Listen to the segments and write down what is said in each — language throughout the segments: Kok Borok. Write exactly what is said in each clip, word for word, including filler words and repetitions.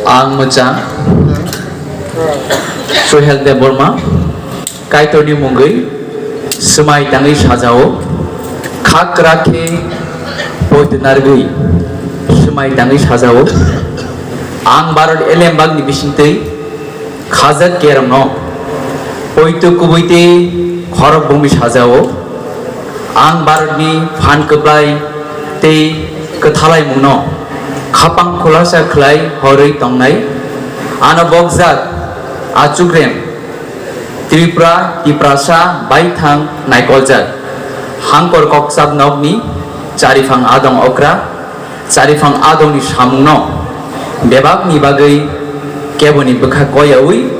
Ang mwchang Suhel Debbarma, Kaitorni mungwi swmai tangwi sajao, kha kwrak khe poito narwgwi swmai tangwi sajao. Ang Bharat elembakni bisingtwi khajak kerongno poito kubui tei khorok bumwi sajao. Ang Bharatni phan kwplai tei kwthalaimungno khapang khulasa khlai horwi tongnai. Ano bokjak achukrem Tripura, Tiprasa baithang naikoljak. Hangkor kokchap nokni chariphang adong okra, chariphang adongni samungno bebakni bagwi keboni bwkha koiyaui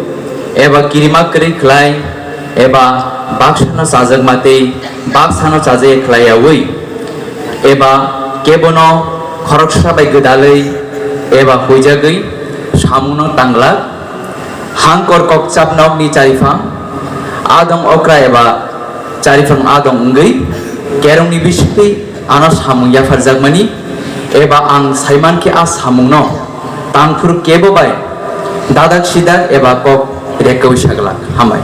eba kirima kwrwi khlai eba baksano chajakma tei baksano chajaya khlaiyaui eba kebono khoroksa bai gwdalwi eba huijagwi samungno tanglak. Hangkor kokchap nokni chariphang adong okra eba chariphang adong wngwi kerongni bisingtwi ano samung yapharjakmani eba ang saimankhe a samungno tangphuru kebo bai dadak sidak eba kok rekwi saglak. Hambai.